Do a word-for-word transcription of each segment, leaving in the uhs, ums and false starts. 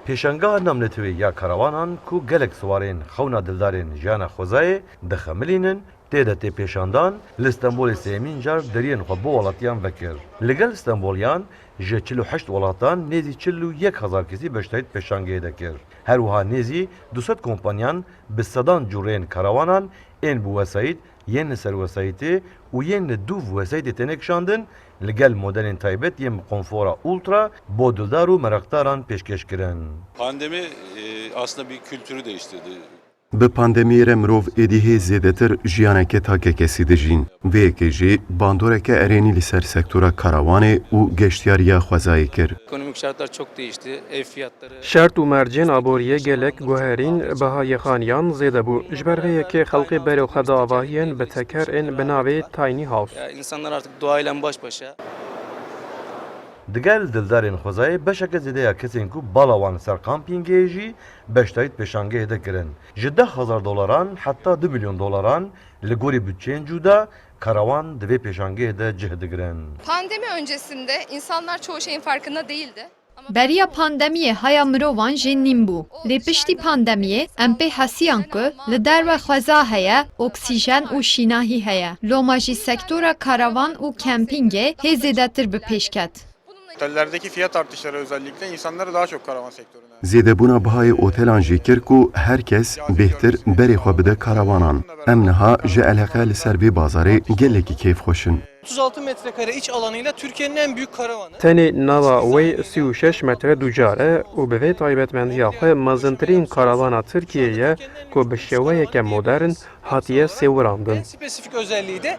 Pêşangeha navnetewî ya karawanan ku gelek siwarên xewna dildarên jiyana xwezayê dixemilînin, tê de tê pêşandan, li Stenbolê sêyemîn car deriyên xwe bo welatiyan vekir. Li gel Stenboliyan ji çil û heşt welatan nêzî çil û yek hezar kesî beşdayî di pêşangehê de kir. Her wiha nêzî du sed kompaniyan bi sedan cureyên karawanan ên bi wesayît, yên li ser wesayîtê û yên li dûv wesayîtê têne kişandin, li gel modelên taybet yên bi konfora ultra bo dildar û meraqdaran pêşkêş kirin. Pandemi, e, aslında bir kültürü değiştirdi. Bi pandemiyê re mirov êdî hê zêdetir jiyaneke takekesî dijîn. Vê yekê jî bandoreke erênî li ser sektora karawanê û geştiyariya xwezayê kir. Ekonomik şartlar çok değişti. Ev fiyatları Şert û mercên aboriyê gelek guherîn, behayê xaniyan zêde bû. Ji ber vê yekê xelkê berê xwe diavahiyên bi teker ên bi navê tiny house. Ya, insanlar artık doğayla baş başa. Digel dildarên xwezayê beşeke zêde ya kesên ku bala wan li ser kampîngê ye jî beşdayî di pêşangehê de kirin. Ji deh hezar dolaran heta du milyon dolaran li gorî budçeyên cuda karawan di vê pêşangehê de cih digirin. Pandemi öncesinde insanlar çoğu şeyin farkında değildi. Beriya pandemiyê haya mirovan jê nîm bû. Lê piştî pandemiyê em pê hesiyan ku li derve xweza heye, oksîjen û şînahî heye. Loma jî sektora karavan û kempîngê hê zêdetir bi pêş ket. Otellerdeki fiyat artışları özellikle insanları daha çok karavan sektörüne Zêdebûna bihayê otelan jî kir ku her kes bêhtir berê xwe bide karawanan. Em niha ji eleqe li ser vê bazarê gelekî kêfxweş in. Otuz altı metrekare iç alanıyla Türkiye'nin en büyük karavanı. Tenê nava wê sî û şeş metre ducar e û bi vê taybetmendiya xwe mezintirîn karawana Tirkiyê ye ku bi şêweyeke modern hatiye sêwirandin. En spesifik özelliği de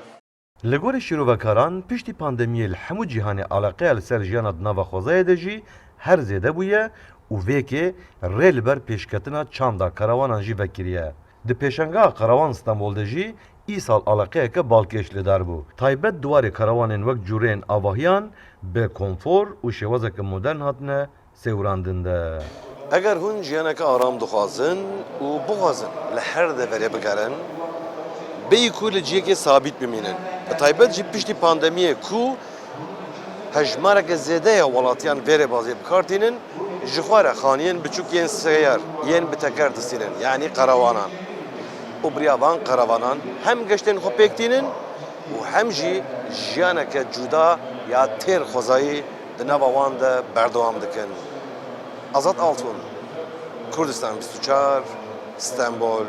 Li gorî şîrovekaran, piştî pandemiyê li hemû cîhanê eleqeya li ser jiyana di nava xwezayê de jî her zêde bûye û vê yekê rê li ber pêşketina çanda karawanan jî vekiriye. Di pêşangeha Karawan Stenbol de jî îsal eleqeyeke balkêş li dar bû. Taybet di warê karawanên wek cûreyên avahiyan bi konfor û şêwazeke modern hatine sêwirandin de. Eger hûn jiyaneke aram dixwazin û bixwazin li her deverê bigerin, bêyî ku li cihekê sabît bimînin. Bi taybet jî piştî pandemiyê ku hejmareke zêde ya welatiyan vê rêbazê bi kar tînin, ji xwe re xaniyên biçûk yên seyar, yên bi teker distînin, yanî karawanan. Û bi riya van karawanan hem geştên xwe pêk tînin û hem jî jiyaneke cuda ya têr xwezayî di nava wan de berdewam dikin. Azad Altun, Kurdistan bîst û çar, Stenbol.